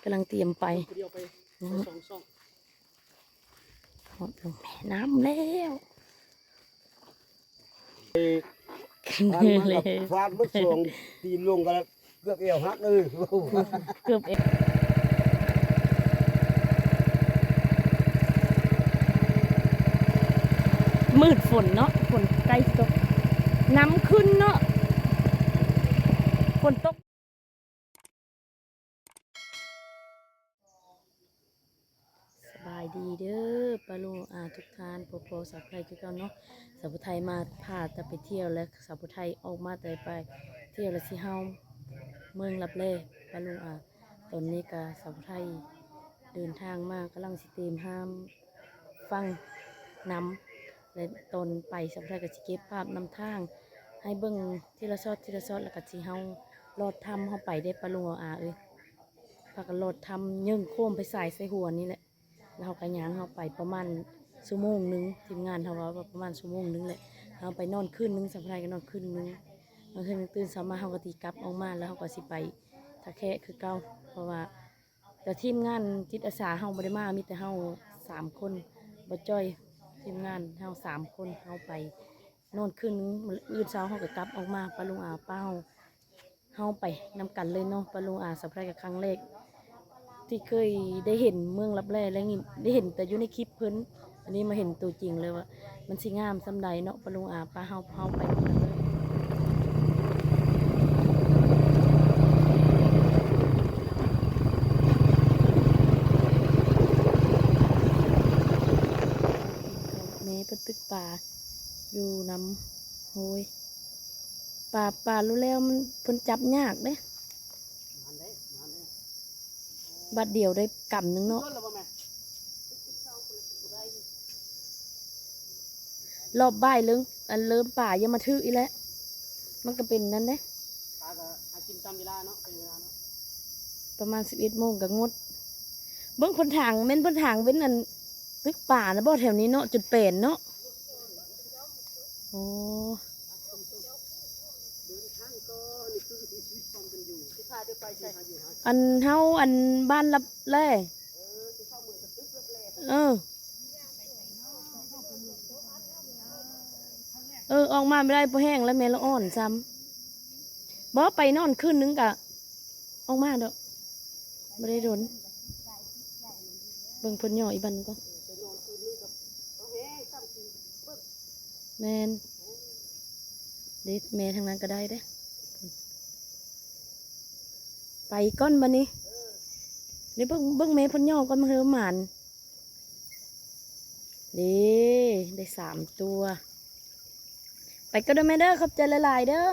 ກຳລັງຕຽມໄປ ຮອດແມ່ນ້ຳແລ້ວ ຂຶ້ນເຮືອແລ້ວ ຟາດໝົດສອງຕີນລົງກໍເກືອບແອວຫັກເລີຍ ເກືອບແອວ ມືດຝົນເນາະ ຝົນໃກ້ຊິຕົກ ນ້ຳຂຶ້ນເນາະ ຝົນຕົກ. ສະບາຍດີເດີປ້າລຸງອາທຸກທ່ານ ພົບພໍ້ສາວໄທຄືເກົ່າເນາະ. ສາວໄທມາ ພາແຕ່ໄປທ່ຽວ ແລະ ສາວໄທອອກມາແຕ່ໄປທ່ຽວ ແລະ ຊິເຮົາເມືອງລັບແລ ປ້າລຸງອາ. ຕອນນີ້ກະສາວໄທເດີນທາງມາ ກຳລັງຊິເຕມຫ້າມ ຝັ່ງນ້ຳ ແລະ ຕອນໄປສາວໄທກໍຊິເກັບພາບນຳທາງ ໃຫ້ເບິ່ງທີລະຊັອດ ທີລະຊັອດ ແລ້ວກໍຊິເຮົາລອດຖ້ຳເຮົາໄປເດ້ປ້າລຸງອາເອີຍ. ພາກັນລອດຖ້ຳ ເຢິງໂຄມໄຟສາຍໃສ່ຫົວນີ້ແຫຼະ ແລ້ວເຮົາກໍຍ່າງເຮົາໄປປະມານຊົ່ວໂມງໜຶ່ງ ທີມງານເຮົາເວົ້າວ່າປະມານຊົ່ວໂມງໜຶ່ງແຫຼະ ເຮົາໄປນອນຄືນໜຶ່ງ ສາວໄທກໍນອນຄືນໜຶ່ງ ນອນຄືນໜຶ່ງ ຕື່ນເຊົ້າມາເຮົາກໍຊິກັບອອກມາ ແລ້ວເຮົາກໍຊິໄປທ່າແຂກຄືເກົ່າ ເພາະວ່າ ແຕ່ທີມງານຈິດອາສາເຮົາບໍ່ໄດ້ມາ ມີແຕ່ເຮົາສາມຄົນ ບໍ່ຈ້ອຍ ທີມງານເຮົາສາມຄົນ ເຮົາໄປນອນຄືນໜຶ່ງ ມື້ອື່ນເຊົ້າເຮົາກໍກັບອອກມາ ປ້າລຸງອາ ປ້າເຮົາ ເຮົາໄປນຳກັນເລີຍເນາະ ປ້າລຸງອາ. ສາວໄທກໍຄັ້ງແລກທີ່ເຄີຍໄດ້ເຫັນເມືອງລັບແລ ແລະ ໄດ້ເຫັນແຕ່ຢູ່ໃນຄລິບເພິ່ນ ອັນນີ້ມາເຫັນຕົວຈິງເລີຍວ່າ ມັນຊິງາມສ່ຳໃດເນາະ ປ້າລຸງອາ ປ້າເຮົາ ເຮົາໄປນຳກັນເລີຍ. ແມ່ເພິ່ນຕຶກປາຢູ່ນຳ ໂອ້ຍ ປາ ປາໂລແລ້ວມັນ ເພິ່ນຈັບຍາກເດ້. ບາດດຽວໄດ້ກຳໜຶ່ງເນາະ ລອບບ່າຍເລີ່ມ ອັນເລີ່ມປາຢ່າມາຖືກອີກແລ້ວ ມັນກໍເປັນນັ້ນເດ້ ປາກໍຫາກິນຕາມເວລາເນາະ ເປັນເວລາເນາະ ປະມານສິບເອັດໂມງກໍງົດ. ເບິ່ງເພິ່ນຖາງ ແມ່ນເພິ່ນຖາງເປັນອັນຕຶກປານະບໍ່ ແຖວນີ້ເນາະ ຈົນແປນເນາະ. ໂອ້ ອັນເຮົາ ອັນບ້ານລັບແລ ເອີ ເອີ ອອກມາບໍ່ໄດ້ ພໍແຫ້ງແລ້ວ ແມ່ລະອ່ອນຊ້ຳ. ບໍ່ ໄປນອນຄືນໜຶ່ງກະອອກມາດອກ ບໍ່ໄດ້ດົນ. ເບິ່ງເພິ່ນຍໍ້ອີກບັດໜຶ່ງກ່ອນ. ແມ່ນເດ້ ແມ່ທາງນັ້ນກໍໄດ້ເດ້. ໄປກ່ອນບັດນີ້ ນີ້ເບິ່ງ ເບິ່ງແມ່ເພິ່ນຍໍ້ກ່ອນ ບາງເທື່ອໝານ. ເດ້ ໄດ້ສາມຕົວ. ໄປກ່ອນເດີແມ່ເດີ ຂອບໃຈຫຼາຍໆເດີ.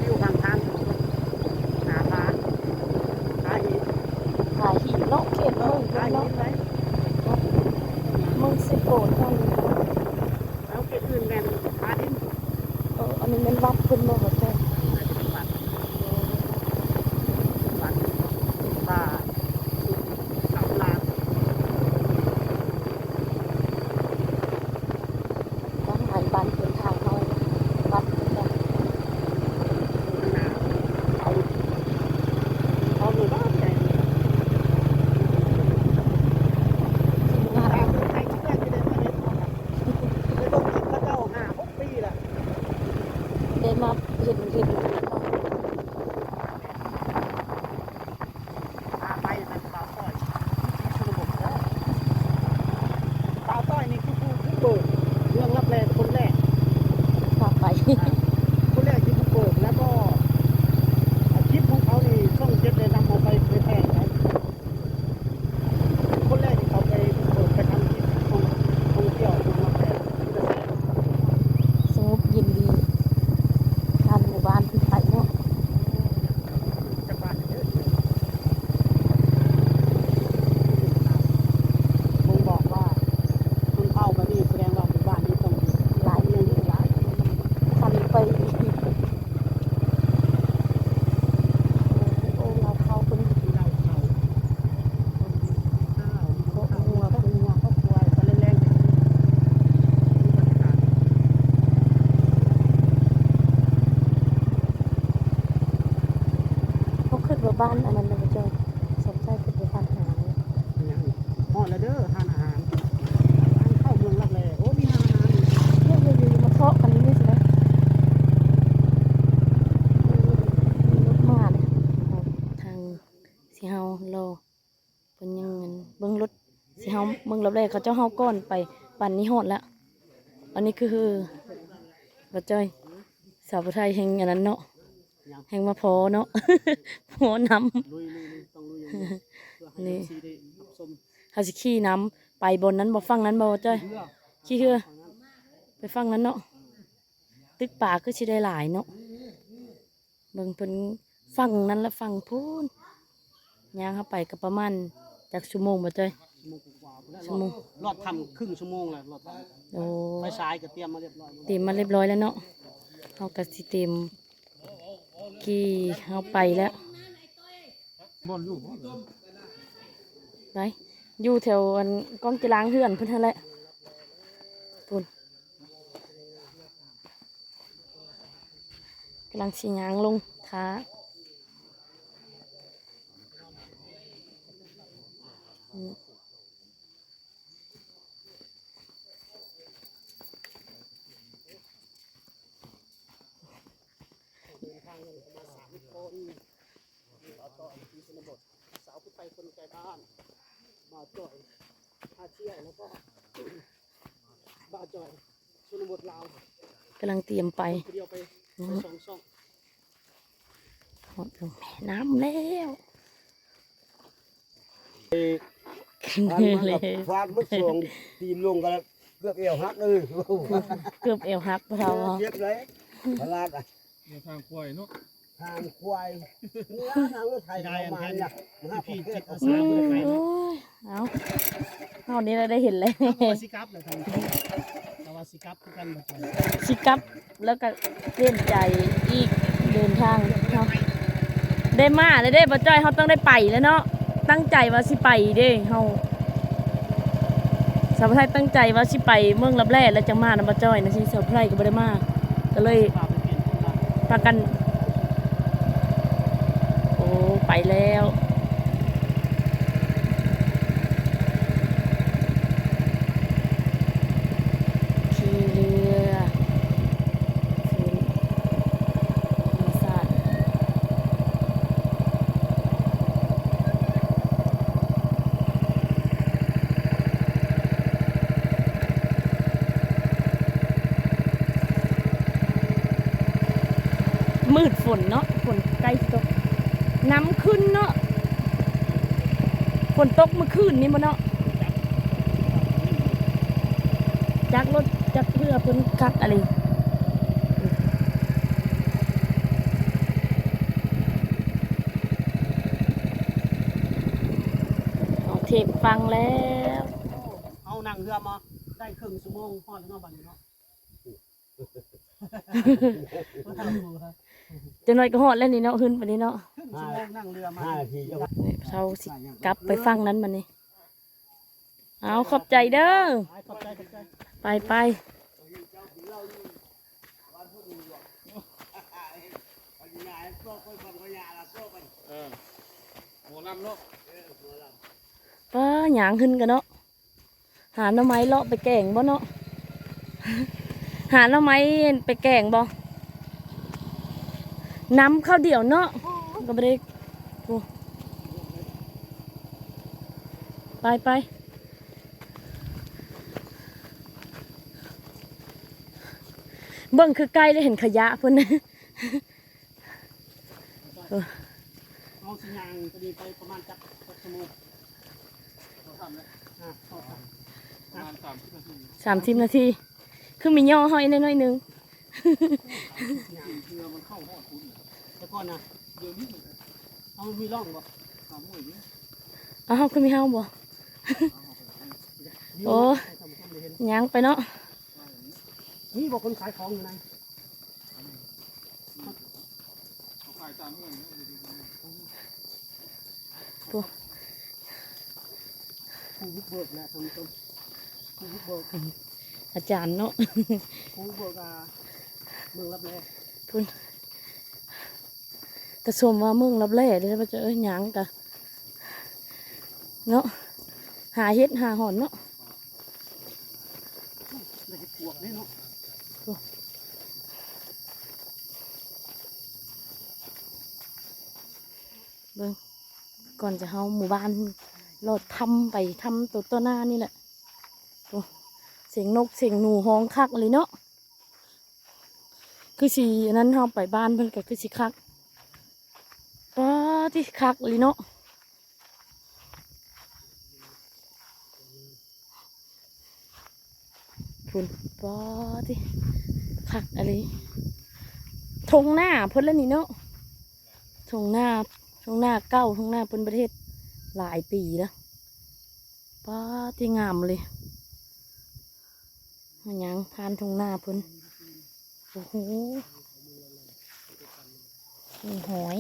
ວິວຂ້າງທາງ ໜ້າຜາ. ອັນນັ້ນມັນບໍ່ເຈົ້າ ສົນໃຈຄືໄປພັກຫາ ຍັງຮອດແລ້ວເດີ ຮ້ານອາຫານ ທາງເຂົ້າເມືອງລັບແລ. ໂອ້ ມີຮ້ານອາຫານ ເອີ ມາເທາະກັນຢູ່ນີ້ຊິໄດ້ ມີລົດມາແລ້ວ ທາງຊິເຮົາລໍ ເພິ່ນຍັງເບິ່ງລົດ ຊິເຮົາເບິ່ງລັບແລ ເຂົາເຈົ້າເຮົາກ່ອນໄປ ປານນີ້ຮອດແລ້ວ. ອັນນີ້ຄື ບໍ່ຈ້ອຍ ສາວຜູ້ໄທແຮ່ງອັນນັ້ນເນາະ ແຮ່ງມາພໍເນາະ ພໍນຳ ລຸຍໆໆ ຕ້ອງລຸຍຢ່າງດຽວ ເພື່ອໃຫ້ ນີ້ ເອັຟຊີ ໄດ້ຮັບຊົມ. ເຮົາຊິຂີ່ນຳໄປບ່ອນນັ້ນບໍ່ ຝັ່ງນັ້ນບໍ່ ບໍ່ຈ້ອຍ? ຂີ່ເຮືອ ໄປຝັ່ງນັ້ນເນາະ ຕຶກປາຄືຊິໄດ້ຫຼາຍເນາະ. ເບິ່ງເພິ່ນຝັ່ງນັ້ນລະຝັ່ງພຸ້ນ ຍ່າງເຮົາໄປກໍປະມານຈັກຊົ່ວໂມງບໍ່ຈ້ອຍ? ຊົ່ວໂມງກວ່າໆພຸ້ນແຫຼະ ຊົ່ວໂມງ ລອດຖ້ຳ ລອດຖ້ຳຄຶ່ງຊົ່ວໂມງແລ້ວ ລອດຖ້ຳ. ໂອ້ ໄຟສາຍກໍຕຽມມາຮຽບຮ້ອຍ ຕຽມມາຮຽບຮ້ອຍແລ້ວເນາະ ເຮົາກໍຊິຕຽມ ກີ່ເຮົາໄປແລ້ວ ບ່ອນຢູ່ບໍ່? ໄປ ຢູ່ແຖວອັນກອງກິລາເຮືອນເພິ່ນຫັ້ນແຫຼະ ພຸ້ນ ກຳລັງຊິຍ່າງລົງຖ້າ ອືມ. ເດີນທາງກັນມາສາມຄົນ ບ່າວຈ້ອຍ ທີ່ຊົນນະບົດ ສາວຜູ້ໄທຄົນໃກ້ບ້ານ ບ່າວຈ້ອຍ ພາທ່ຽວ ແລ້ວກໍ ບ່າວຈ້ອຍ ຊົນນະບົດລາວ ກຳລັງຕຽມໄປ ຄົນດຽວໄປ ອືມ ໄປສອງຊ່ອງ ຮອດແມ່ນ້ຳແລ້ວ ເອີ ຜ່ານມາແລ້ວ ຜ່ານໝົດສອງຕີນລົງກໍເກືອບແອວຫັກເລີຍ ເກືອບແອວຫັກ ພໍ່ເຖົ້າ ເຈັບເລີຍ ພະລາດ ແນວທາງຄວາຍເນາະ ທາງຄວາຍ ນີ້ລະທາງລົດໄຖເຮົາມານີ້ລະ ມາຫາພໍ່ແຂກເອົາ ອືມ ໂອ້ຍ ເອົາ ເຮົານີ້ລະໄດ້ເຫັນແລ້ວ ເຮົາກໍວ່າຊິກັບແລ້ວ ແຕ່ວ່າຊິກັບຄືກັນ ຊິກັບ ແລ້ວກໍປ່ຽນໃຈອີກ ເດີນທາງເນາະ ໄດ້ມາແລ້ວເດ້ ບ່າວຈ້ອຍ ເຮົາຕ້ອງໄດ້ໄປແລ້ວເນາະ ຕັ້ງໃຈວ່າຊິໄປເດ້ ເຮົາ ສາວຜູ້ໄທຕັ້ງໃຈວ່າຊິໄປເມືອງລັບແລ ແລ້ວຈັ່ງມານຳບ່າວຈ້ອຍນະ ຊິສາວຜູ້ໄທກໍບໍ່ໄດ້ມາ ກໍເລີຍພາກັນ ໂອ້ ໄປແລ້ວ. ຂີ່ເຮືອ ເປັນທຳມະຊາດ ມືດຝົນເນາະ ຝົນໃກ້ຊິຕົກ ນ້ຳຂຶ້ນເນາະ ຝົນຕົກມື້ຄືນນີ້ບໍ່ເນາະ ຈັກລົດຈັກເຮືອເພິ່ນຄັກອີ່ຫຼີ ເຮົາເທບຝັ່ງແລ້ວ ເຮົານັ່ງເຮືອມາໄດ້ເຄິ່ງຊົ່ວໂມງ ຮອດແລ້ວເນາະ ບັດນີ້ເນາະ. ຈັກໜ້ອຍກໍຮອດແລ້ວນີ້ເນາະ ຮຶນປານນີ້ເນາະ ເຄິ່ງຊົ່ວໂມງນັ່ງເຮືອມາ ຫ້ານາທີ ເຮົາຊິກັບໄປຝັ່ງນັ້ນບັດນີ້ ເອົາ ຂອບໃຈເດີ ໄປ ຂອບໃຈ ຂອບໃຈ ໄປ ໄປ ເອີ ໝໍລຳເນາະ ປ້າ ຍ່າງຂຶ້ນກັນເນາະ. ຫາໜໍ່ໄມ້ເລາະໄປແກງບໍ່ເນາະ ຫາໜໍ່ໄມ້ໄປແກງບໍ່ ນ້ຳເຂົ້າດຽວເນາະ ກໍບໍ່ໄດ້ ໂອ້ ໄປໆ ເບິ່ງຄືໃກ້ແລ້ວເຫັນຂະຫຍະພຸ້ນ. ເອີ ເຮົາຊິຍ່າງຕົວນີ້ໄປປະມານຈັກ ຈັກຊົ່ວໂມງ? ອ່າ ປະມານສາມສິບນາທີ ສາມສິບນາທີ ຄືມີຫຍໍ້ເຮົາອີກໜ້ອຍໜຶ່ງ ຍ່າງເພື່ອມັນເຂົ້າຮອດພຸ້ນ ແຕ່ກ່ອນນະ ດຽວນີ້ເຮົາມີຮ່ອງບໍ່? ເອົາ ເຮົາຄືມີເຮົາບໍ່? ໂອ້ ຍ່າງໄປເນາະ ມີບໍ່ຄົນຂາຍຂອງຢູ່ໃນ? ເຂົາຂາຍຕາມເຮືອນ ຜູ້ບຸກເບີກແຫຼະທ່ານຜູ້ຊົມ ຜູ້ບຸກເບີກ ອາຈານເນາະ ຜູ້ບຸກເບີກ ອ່າ ເມືອງລັບແລ ພຸ້ນ ກະສົມວ່າເມືອງລັບແລເດ້ ວ່າຈະເອີ້ນຫຍັງກະເນາະ ຫາເຫັດຫາຫອນເນາະ ໄດ້ເຫັດປວກເດ້ເນາະ ໂອ້ ເບິ່ງ ກ່ອນຈະເຮົາໝູ່ບ້ານ ລອດຖ້ຳໄປ ຖ້ຳໂຕຕໍ່ໜ້ານີ້ແຫຼະ ໂອ້ ສຽງນົກສຽງໜູຮ້ອງຄັກອີ່ຫຼີເນາະ ຄືຊິອັນນັ້ນ ເຮົາໄປບ້ານເພິ່ນກໍຄືຊິຄັກ ປາດ ຕິຄັກອີ່ຫຼີເນາະ ພຸ້ນ ປາດ ຕິຄັກອີ່ຫຼີ ທົ່ງນາເພິ່ນລະນີ້ເນາະ ທົ່ງນາ ທົ່ງນາເກົ່າ ທົ່ງນາເພິ່ນບໍ່ໄດ້ເຮັດຫຼາຍປີລະ ປາດ ຕິງາມເລີຍ. ມາຫຍັງຜ່ານທົ່ງນາເພິ່ນ ໂອ້ໂຫ ມີຫອຍ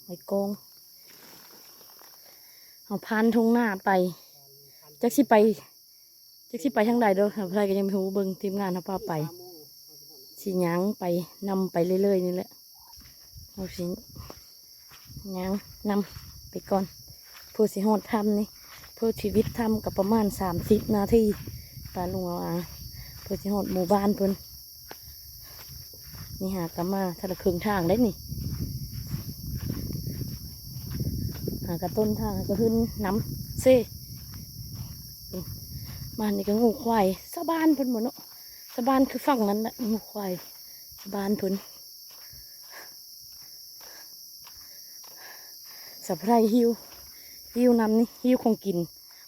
ຫອຍກອງ ເຮົາຜ່ານທົ່ງນາໄປ ຈັກຊິໄປ ຈັກຊິໄປທາງໃດເດີ ໃຜກໍຍັງບໍ່ຮູ້ ເບິ່ງທີມງານເຮົາພາໄປ ຊິຍ່າງໄປນຳໄປເລື້ອຍໆນີ້ແຫຼະ ເຮົາຊິຍ່າງນຳໄປກ່ອນ ເພື່ອຊິຮອດຖ້ຳນີ້ ເພື່ອຊີວິດຖ້ຳກໍປະມານສາມສິບນາທີ ປາລຸງອາ ເພື່ອຊິຮອດໝູ່ບ້ານເພິ່ນ ນີ້ຫາກະມາທາງລະເຄິ່ງທາງໄດ໋ນີ້ ຫາກະຕົ້ນທາງ ຫາກະຂຶ້ນນຳເຊ ມານີ້ກະງູຄວາຍຊາວບ້ານເພິ່ນບໍ່ເນາະ ຊາວບ້ານຄືຝັ່ງນັ້ນແຫຼະ ງູຄວາຍຊາວບ້ານເພິ່ນ ສະພາຍຫິ້ວ ຫິ້ວນຳນີ້ ຫິ້ວຂອງກິນ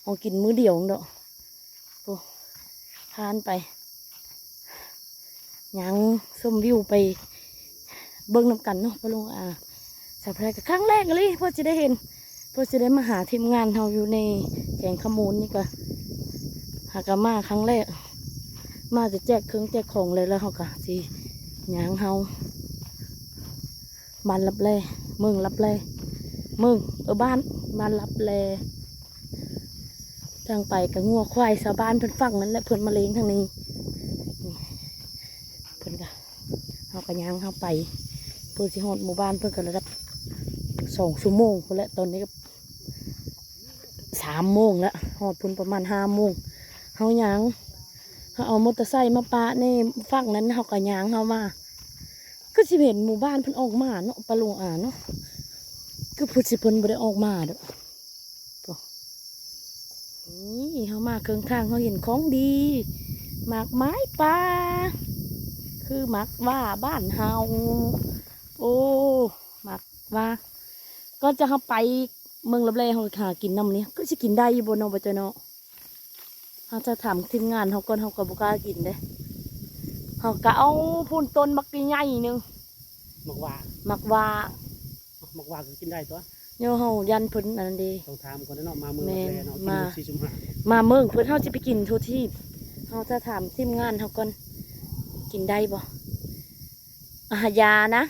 ຂອງກິນມື້ດຽວເນາະ ໂອ້ ຜ່ານໄປ ຍ່າງຊົມວິວໄປເບິ່ງນຳກັນເນາະ ປາລຸງອາ ສະພາຍກໍຄັ້ງແລກອີ່ຫຼີ ເພື່ອຊິໄດ້ເຫັນ ເພື່ອຊິໄດ້ມາຫາທີມງານເຮົາຢູ່ໃນແຂວງຄຳມ່ວນນີ້ ກໍຫາກະມາຄັ້ງແລກ ມາຈະແຈກເຄື່ອງແຈກຂອງແລ້ວ ແລ້ວເຮົາກໍຊິຍ່າງເຮົາ ບ້ານລັບແລ ເມືອງລັບແລ ເມືອງ ເອີ ບ້ານ ບ້ານລັບແລ ທາງໄປກະງົວຄວາຍຊາວບ້ານເພິ່ນຝັ່ງນັ້ນແຫຼະ ເພິ່ນມາເລງທາງນີ້ ເພິ່ນກະ ເຮົາກະຍ່າງເຮົາໄປ ເພື່ອຊິຮອດໝູ່ບ້ານເພິ່ນກະລະດັບສອງຊົ່ວໂມງພຸ້ນແຫຼະ ຕອນນີ້ກະສາມໂມງລະ ຮອດພຸ້ນປະມານຫ້າໂມງ ເຮົາຍ່າງ ເຮົາເອົາມໍເຕີໄຊມາປະໃນຝັ່ງນັ້ນ ເຮົາກະຍ່າງເຮົາມາ ຄືຊິເຫັນໝູ່ບ້ານເພິ່ນອອກມາເນາະ ປາລຸງອາເນາະ ຄືເພິ່ນຊິເພິ່ນບໍ່ໄດ້ອອກມາເດີ້ ນີ້ເຮົາມາເຄິ່ງທາງ ເຮົາເຫັນຂອງດີ ໝາກໄມ້ປ່າ ຄືໝາກຫວ້າບ້ານເຮົາ ໂອ້ ໝາກຫວ້າ ກ່ອນຈະເຮົາໄປເມືອງລັບແລ ເຮົາຫາກິນນຳນີ້ ຄືຊິກິນໄດ້ຢູ່ບໍ່ເນາະ ບໍ່ເຈົ້າເນາະ? ເຮົາຈະຖາມທີມງານເຮົາກ່ອນ ເຮົາກໍບໍ່ກ້າກິນເດ້ ເຮົາກໍເອົາພຸ້ນຕົ້ນບັກໃຫຍ່ໜຶ່ງ ໝາກຫວ້າ ໝາກຫວ້າ ໝາກຫວ້າກໍກິນໄດ້ຕົວະ ໂຍ ເຮົາຢ້ານເພິ່ນອັນນັ້ນເດ້ ຕ້ອງຖາມກ່ອນເນາະ ມາເມືອງ ແມ່ນ ແລເນາະ ມາ ກິນສີ່ສິບຫ້າ ມາເມືອງເພິ່ນ ເຮົາຊິໄປກິນທົ່ວທີບ ເຮົາຈະຖາມທີມງານເຮົາກ່ອນ ກິນໄດ້ບໍ່? ອາຫານຢານະ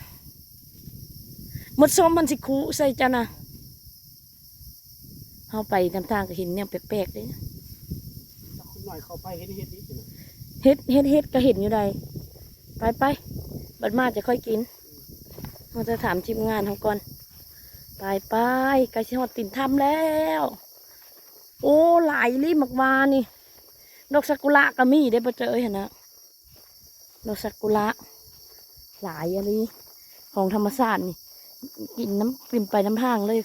ໝົດສົມມັນຊິຄຸໃສ່ເຈົ້ານະ ເຮົາໄປນຳທາງກໍເຫັນແນວແປກໆເດ້ ຈັກໜ້ອຍເຂົ້າໄປເຫັນເຫັດອີກ ເຫັດ ເຫັດ ເຫັດກໍເຫັນຢູ່ໃດ໋ ໄປໆ ບັດມາຈະຄ່ອຍກິນ ເຮົາຈະຖາມທີມງານເຮົາກ່ອນ ໄປໆ ໃກ້ຊິຮອດຕີນຖ້ຳແລ້ວ ໂອ້ ຫຼາຍອີ່ຫຼີໝາກຫວ້ານີ້ ດອກຊາກຸຣະກໍມີເດ້ ບໍ່ເຈີເອີຍຫັ້ນນະ ດອກຊາກຸຣະຫຼາຍອີ່ຫຼີ ຂອງທຳມະຊາດນີ້ ກິນນຳ ກິນໄປນຳທາງເລີຍ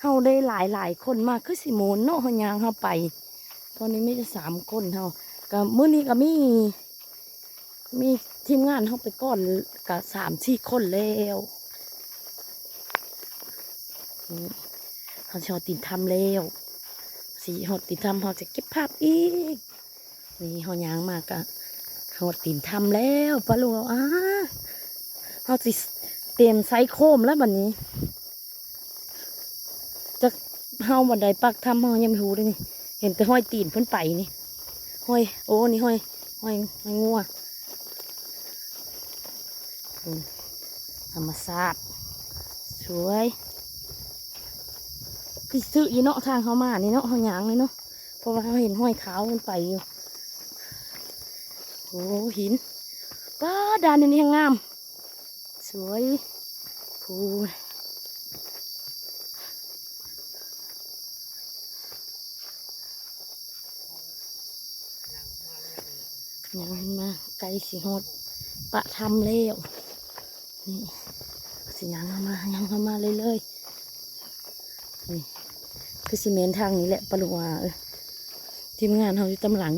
ເຮົາໄດ້ຫຼາຍໆຄົນມາ ຄືຊິມ່ວນເນາະ ເຮົາຍ່າງເຮົາໄປ ຕອນນີ້ມີແຕ່ສາມຄົນເຮົາ ກໍມື້ນີ້ກໍມີ ມີທີມງານເຮົາໄປກ່ອນກະສາມສີ່ຄົນແລ້ວ ນີ້ ເຮົາຊິຮອດຕີນຖ້ຳແລ້ວ ຊິຮອດຕີນຖ້ຳ ເຮົາຈະເກັບພາບອີກ ນີ້ເຮົາຍ່າງມາກະຮອດຕີນຖ້ຳແລ້ວ ປາລຸງເອົາ ອາ ເຮົາຊິຕຽມໃສ່ໂຄມແລ້ວບັດນີ້ ຈັກເຮົາບ່ອນໃດປາກຖ້ຳເຮົາຍັງບໍ່ຮູ້ເດ້ນີ້ ເຫັນແຕ່ຮອຍຕີນເພິ່ນໄປນີ້ ຮອຍ ໂອ້ ນີ້ຮອຍ ຮອຍ ຮອຍງົວ ອືມ ທຳມະຊາດ ສວຍ ຄືຖືຢູ່ເນາະ ທາງເຮົາມານີ້ເນາະ ເຮົາຍ່າງນີ້ເນາະ ເພາະວ່າເຮົາເຫັນຮອຍເທົ້າເພິ່ນໄປຢູ່ ໂອ້ ຫີນ ປ້າ ດ່ານນີ້ແຮງງາມ ສວຍ ພູ ຍ່າງມາໃກ້ຊິຮອດປະຖ້ຳແລ້ວ ນີ້ ຊິຍ່າງເຂົ້າມາ ຍ່າງເຂົ້າມາເລື້ອຍໆ ນີ້ ຄືຊິແມ່ນທາງນີ້ແຫຼະ ປ້າລຸງອາເອີຍ ທີມງານເຮົາຢູ່ຕາມຫຼັງ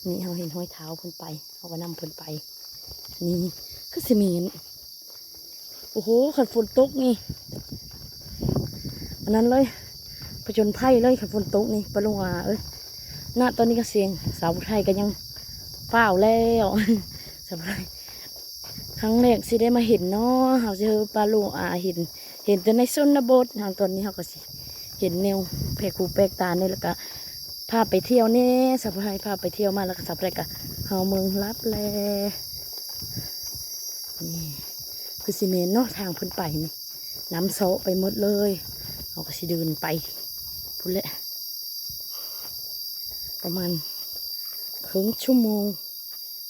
ນີ້ ເຮົາເຫັນຮອຍເທົ້າເພິ່ນໄປ ເຮົາກໍນຳເພິ່ນໄປ ນີ້ ຄືຊິແມ່ນ ໂອ້ໂຫ ຄັນຝົນຕົກນີ້ ອັນນັ້ນເລີຍ ຜະຈົນໄພເລີຍ ຄັນຝົນຕົກນີ້ ປ້າລຸງອາເອີຍ ນະ ຕອນນີ້ກໍສຽງສາວຜູ້ໄທກໍຍັງຟ້າວແລ້ວ ສາວຜູ້ໄທ ຄັ້ງແລກຊິໄດ້ມາເຫັນເນາະ ເຮົາຊິເຮີປ້າລຸງອາເຫັນ ເຫັນແຕ່ໃນຊົນນະບົດ ທາງຕອນນີ້ເຮົາກໍຊິເຫັນແນວແປກຫູແປກຕາແດ່ ແລ້ວກໍພາໄປທ່ຽວແດ່ ສາວຜູ້ໄທພາໄປທ່ຽວມາ ແລ້ວກໍສາວຜູ້ໄທກໍເຮົາເມືອງລັບແລ ນີ້ ຄືຊິແມ່ນເນາະ ທາງເພິ່ນໄປນີ້ ນ້ຳເຊາະໄປໝົດເລີຍ ເຮົາກໍຊິເດີນໄປພຸ້ນແຫຼະ ປະມານເຄິ່ງຊົ່ວໂມງ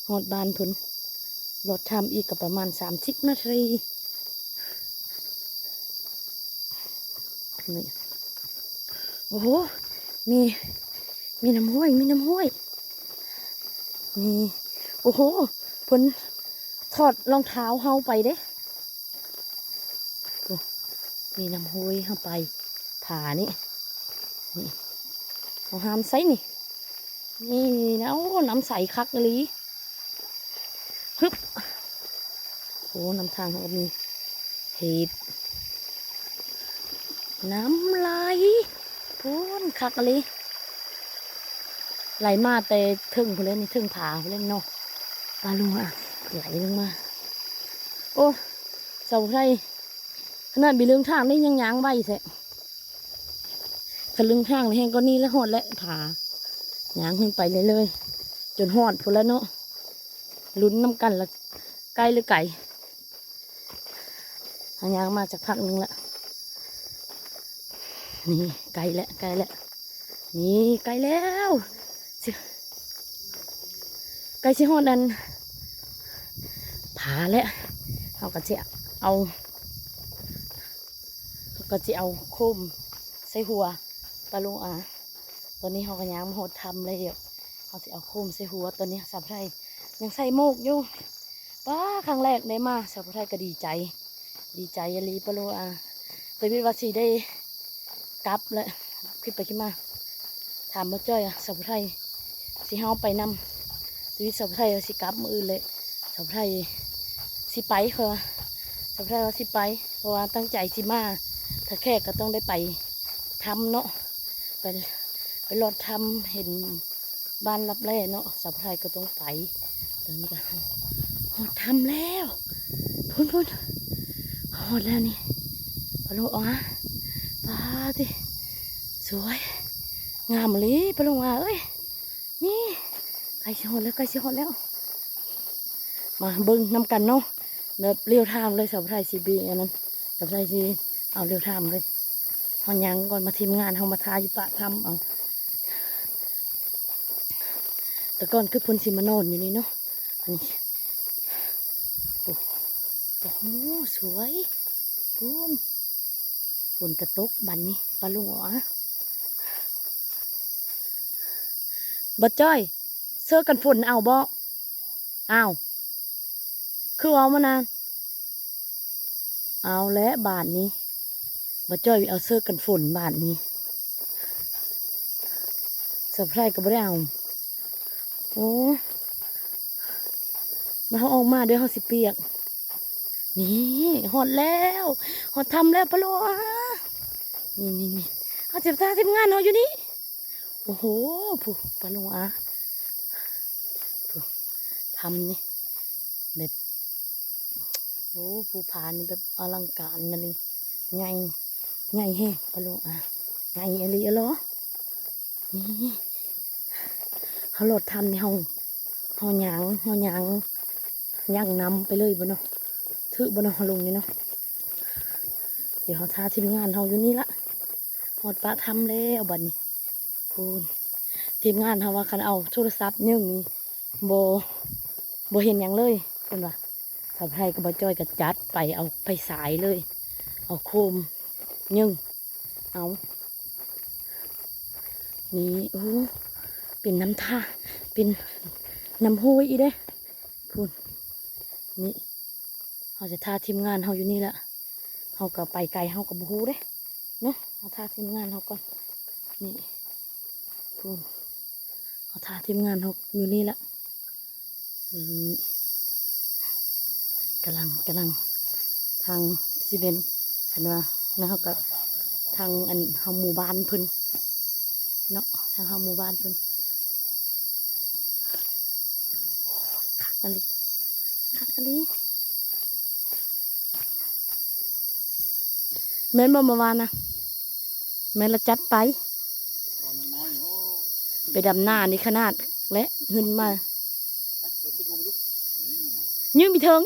ຮອດບ້ານເພິ່ນ ລອດຖ້ຳອີກກໍປະມານສາມສິບນາທີ ນີ້ ໂອ້ໂຫ ມີ ມີນ້ຳຫ້ວຍ ມີນ້ຳຫ້ວຍ ນີ້ ໂອ້ໂຫ ເພິ່ນຖອດລອງເທົ້າເຮົາໄປເດ້ ໂອ້ ມີນ້ຳຫ້ວຍເຮົາໄປ ຜານີ້ ນີ້ ເຮົາຫ້າມໃສ່ນີ້ ນີ້ນະ ໂອ້ ນ້ຳໃສຄັກອີ່ຫຼີ ຮຶບ ໂອ້ ນຳທາງເຮົາກໍມີເຫັດ ນ້ຳໄຫຼພຸ້ນ ຄັກອີ່ຫຼີ ໄຫຼມາແຕ່ເທິງພຸ້ນແຫຼະນີ້ ເທິງຜາພຸ້ນແຫຼະເນາະ ປາລຸງອາ ໄຫຼລົງມາ ໂອ້ ສາວໄທ ຂະໜາດມີເລື່ອງທາງນີ້ຍັງຍ່າງໄວແທ້ ຄັນເລື່ອງທາງນີ້ແຮ່ງກວ່ານີ້ແລ້ວ ຮອດແລ້ວຜາ ຍ່າງຂຶ້ນໄປເລື້ອຍໆ ຈົນຮອດພຸ້ນແຫຼະເນາະ ລຸ້ນນຳກັນລະ ໃກ້ຫຼືໄກ ເຮົາຍ່າງມາຈັກພັກໜຶ່ງລະ ນີ້ ໃກ້ແລ້ວ ໃກ້ແລ້ວ ນີ້ ໃກ້ແລ້ວ ຊິ ໃກ້ຊິຮອດອັນຜາແລ້ວ ເຮົາກໍຊິເອົາ ເຮົາກໍຊິເອົາໂຄມໃສ່ຫົວ ປາລຸງອາ ຕອນນີ້ເຮົາກໍຍ່າງມາຮອດຖ້ຳແລ້ວ ເຮົາຊິເອົາໂຄມໃສ່ຫົວ ຕອນນີ້ສາວຜູ້ໄທຍັງໃສ່ໝວກຢູ່ ປ້າ ຄັ້ງແລກໄດ້ມາ ສາວຜູ້ໄທກໍດີໃຈ ດີໃຈອີ່ຫຼີ ປາລຸງອາ ແຕ່ຄິດວ່າຊິໄດ້ກັບແຫຼະ ຄິດໄປຄິດມາ ຖາມບໍ່ຈ້ອຍ ສາວຜູ້ໄທຊິເຮົາໄປນຳ ແຕ່ວິດສາວຜູ້ໄທວ່າຊິກັບມື້ອື່ນແຫຼະ ສາວຜູ້ໄທຊິໄປ ຂ້ອຍວ່າ ສາວຜູ້ໄທວ່າຊິໄປ ເພາະວ່າຕັ້ງໃຈຊິມາ ຖ້າແຂກກໍຕ້ອງໄດ້ໄປຖ້ຳເນາະ ໄປ ໄປລອດຖ້ຳ ເຫັນ ບ້ານລັບແລເນາະ ສາວຜູ້ໄທກໍຕ້ອງໄປ ຕອນນີ້ກໍຮອດຖ້ຳແລ້ວ ພຸ້ນໆ ຮອດແລ້ວນີ້ ປາລຸງອາ ປາຕິ ສວຍ ງາມອີ່ຫຼີ ປາລຸງອາເອີຍ ນີ້ ໃກ້ຊິຮອດແລ້ວ ໃກ້ຊິຮອດແລ້ວ ມາເບິ່ງນຳກັນເນາະ ແບບລຽວທາມເລີຍ ສາວຜູ້ໄທຊິບີອັນນັ້ນ ສາວຜູ້ໄທຊິເອົາລຽວທາມເລີຍ ເຮົາຍ່າງກ່ອນ ມາທີມງານເຮົາມາຖ້າຢູ່ປາກຖ້ຳເອົາ ແຕ່ກ່ອນຄືເພິ່ນຊິມານອນຢູ່ນີ້ເນາະ ອັນນີ້ ໂອ້ ໂອ້ໂຫ ສວຍ ພຸ້ນ ຝົນກະຕົກບັດນີ້ ປາລຸງອາ ບໍ່ຈ້ອຍ ເສື້ອກັນຝົນເອົາບໍ່? ອ້າວ ຄືເວົ້າມານານ ເອົາແຫຼະບາດນີ້ ບໍ່ຈ້ອຍເອົາເສື້ອກັນຝົນບາດນີ້ ສາວຜູ້ໄທກໍບໍ່ໄດ້ເອົາ ໂອ້ ມາ ເຮົາອອກມາເດີ ເຮົາຊິປຽກ ນີ້ ຮອດແລ້ວ ຮອດຖ້ຳແລ້ວ ປາລຸງອາ ນີ້ໆໆ ເຮົາຊິພາທີມງານເຮົາຢູ່ນີ້ ໂອ້ໂຫ ຜູ້ ປາລຸງອາ ຜູ້ ຖ້ຳນີ້ ແບບ ໂອ້ ພູຜານີ້ແບບອະລັງການອີ່ຫຼີ ໃຫຍ່ ໃຫຍ່ແຮງ ປາລຸງອາ ໃຫຍ່ອີ່ຫຼີເອີ ນີ້ ເຮົາລອດຖ້ຳນີ້ ເຮົາ ເຮົາຍ່າງ ເຮົາຍ່າງ ຍ່າງນຳໄປເລີຍບໍ່ເນາະ ຖືກບໍ່ເນາະ ເຮົາລົງນີ້ເນາະ ດຽວເຮົາຖ້າທີມງານເຮົາຢູ່ນີ້ລະ ຮອດປາກຖ້ຳແລ້ວບັດນີ້ ພຸ້ນ ທີມງານເຮົາວ່າຄັນເອົາໂທລະສັບຍິງນີ້ ບໍ່ ບໍ່ເຫັນຫຍັງເລີຍ ເພິ່ນວ່າ. ສາວໄພກັບບ່າວຈ້ອຍກໍຈັດໄປເອົາໄຟສາຍເລີຍ ເອົາໂຄມຍິງ ເອົາ ນີ້ ໂອ້ ເປັນນ້ຳທ່າ ເປັນນ້ຳຫ້ວຍອີກເດ້ ພຸ້ນ ນີ້ ເຮົາຈະຖ້າທີມງານເຮົາຢູ່ນີ້ລະ ເຮົາກໍໄປໄກເຮົາກໍບໍ່ຮູ້ເດ້ເນາະ ເຮົາຖ້າທີມງານເຮົາກ່ອນ ນີ້ ພຸ້ນ ເຮົາຖ້າທີມງານເຮົາຢູ່ນີ້ລະ ນີ້ ກຳລັງ ກຳລັງ ທາງຊິເປັນ ຄັນວ່ານະ ເຮົາກໍທາງອັນເຮົາໝູ່ບ້ານເພິ່ນເນາະ ທາງເຮົາໝູ່ບ້ານເພິ່ນ ໂອ້ຍ ຄັກອີ່ຫຼີ ຄັກອີ່ຫຼີ. ແມ່ນບໍ່ ເມື່ອວານນະ ແມ່ນລະຈັດໄປ ຕອນຍັງນ້ອຍ ໂອ້ ໄປດຳນານີ້ຂະໜາດ ແລະ ຂຶ້ນມາ ຍິງໄປເຖິງ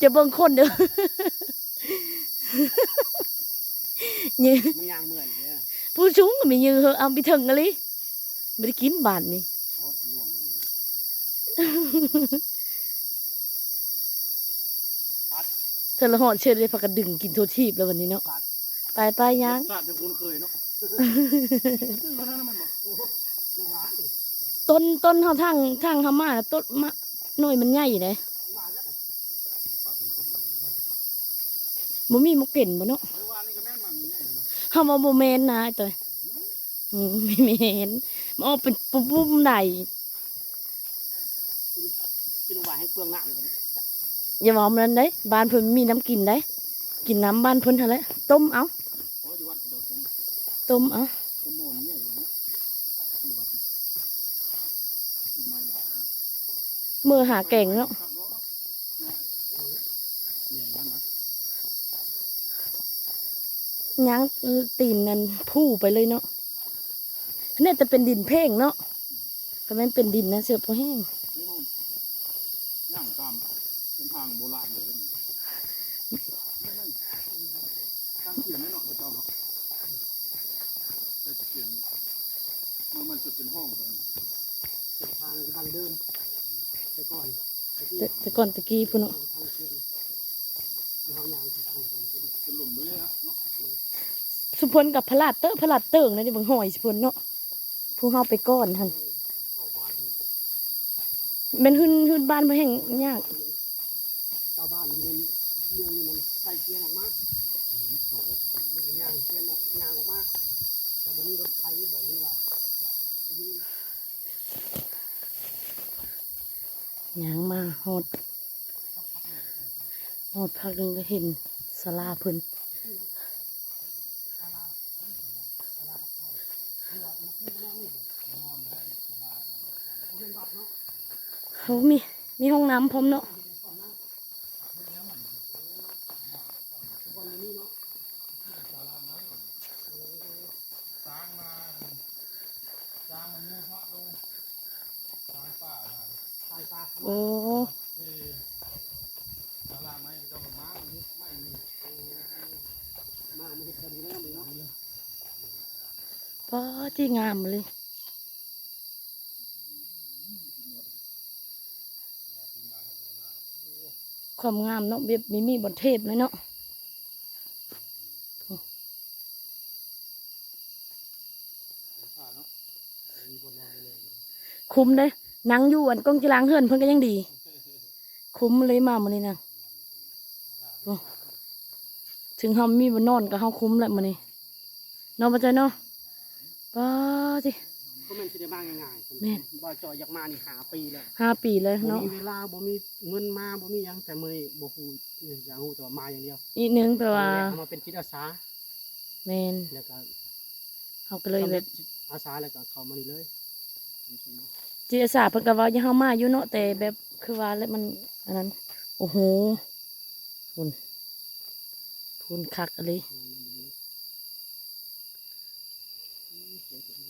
ຈະເບິ່ງຄົນເດີ ຍິງ ມັນຍ່າງເມື່ອຍເດ້ ຜູ້ສູງກໍມີຍິງເຮີ ເອົາໄປເຖິງອີ່ຫຼີ ບໍ່ໄດ້ກິນບາດນີ້ ໂອ້ຍ ລ່ວງລົງໄປ ເທື່ອລະຮອດເທື່ອໄດ້ພາກັນດຶງກິນທົ່ວທີບແລ້ວບັດນີ້ເນາະ ໄປໆ ຍ່າງ ສາດທີ່ຄຸ້ນເຄີຍເນາະ ຕົ້ນ ຕົ້ນເຮົາທາງ ທາງເຮົາມານະ ຕົ້ນມະ ໜ່ວຍມັນໃຫຍ່ເດ້ ບໍ່ມີໝາກເປັນບໍ່ເນາະ ເຮົາວ່າບໍ່ແມ່ນນະ ໄອ້ຕົວຍ ອືມ ບໍ່ແມ່ນ ມັນອອກເປັນປຸ້ມໆ ໃດ ກິນ ກິນວ່າໃຫ້ເປືອງນ້ຳ ຢ່າເວົ້ານຳໃດ ບ້ານເພິ່ນມີນ້ຳກິນໃດ ກິນນ້ຳບ້ານເພິ່ນຫັ້ນແຫຼະ ຕົ້ມເອົາ ໂອ້ ຢູ່ວັດກໍຕົ້ມ ຕົ້ມເອົາ ຕົ້ມໝໍ້ນີ້ໃຫຍ່ເນາະ ຢູ່ວັດ ໄມ້ຫຼາຍ ມື້ຫາແກງເນາະ ໃຫຍ່ນັ້ນນະ ຍ່າງຕີນນັ້ນພູໄປເລີຍເນາະ ແຕ່ເປັນດິນເພງເນາະ ຄັນແມ່ນເປັນດິນນະ ເສືອບໍ່ແຫ້ງ ນີ້ເຮົາຍ່າງຕາມເສັ້ນທາງໂບລານເລີຍ ແມ່ນໆ ທາງຂຽນເນາະ ເຂົາເຈົ້າເນາະ ໃສ່ຂຽນ ມັນ ມັນຈະເປັນຫ້ອງໄປ ເສັ້ນທາງດັງເດີມ ແຕ່ກ່ອນ ແຕ່ ແຕ່ກ່ອນແຕ່ກີ້ພຸ້ນເນາະ ເປັນລົມໄປເລີຍເນາະ ຊຸມເພິ່ນກໍພະລາດເຕີ ພະລາດເຕີງນະ ເບິ່ງຫ້ອຍຊຸມເພິ່ນເນາະ ຜູ້ເຮົາໄປກ່ອນຫັ້ນ ແມ່ນຮືນ ຮືນບ້ານບໍ່ແຫ້ງຍາກ ຊາວບ້ານຢູ່ໃນເມືອງນີ້ມັນໃສ່ເຊຍນອອກມາ ອືມ ເຂົາອອກ ຍ່າງເຊຍນອອກ ຍ່າງອອກມາ ກໍບໍ່ມີລົດໄຖບໍ ຫຼືວ່າບໍ່ມີ ຍ່າງມາຮອດ ຮອດພັກໜຶ່ງກໍເຫັນສາລາເພິ່ນ ເຮົາມີ ມີຫ້ອງນ້ຳພ້ອມເນາະ ໂອ້ ປ້າ ທີ່ງາມເລີຍ ຄວາມງາມເນາະ ແບບມີ ມີບ່ອນເທດເລີຍເນາະ. ຄຸ້ມເດ້ ນັ່ງຢູ່ອັນກອງຈີລາງເຮືອນເພິ່ນກໍຍັງດີ ຄຸ້ມເລີຍມາມື້ນີ້ນະ. ໂອ້ ເຖິງເຮົາມີບ່ອນນອນກໍເຮົາຄຸ້ມແຫຼະມື້ນີ້ ເນາະ ບໍ່ຈ້ອຍເນາະ. ປ້າຕິ ບໍ່ແມ່ນຊິໄດ້ມາງ່າຍໆ ແມ່ນ ບໍ່ຈ່ອຍຢາກມານີ້ຫ້າປີແລ້ວ ຫ້າປີແລ້ວເນາະ ບໍ່ມີເວລາ ບໍ່ມີເງິນມາ ບໍ່ມີຫຍັງ ແຕ່ມື້ນີ້ບໍ່ຮູ້ຫຍັງ ຮູ້ແຕ່ວ່າມາຢ່າງດຽວ ອີກໜຶ່ງແປວ່າ ເຮົາມາເປັນຈິດອາສາ ແມ່ນ ແລ້ວກໍ ເຮົາກໍເລີຍແບບ ອາສາແລ້ວກໍເຂົ້າມານີ້ເລີຍ ຈິດອາສາເພິ່ນກໍເວົ້າຢາກເຮົາມາຢູ່ເນາະ ແຕ່ແບບຄືວ່າແຫຼະ ມັນອັນນັ້ນ ໂອ້ໂຫ ພຸ້ນ ພຸ້ນ ຄັກອີ່ຫຼີ. ອືມ ສວຍງາມ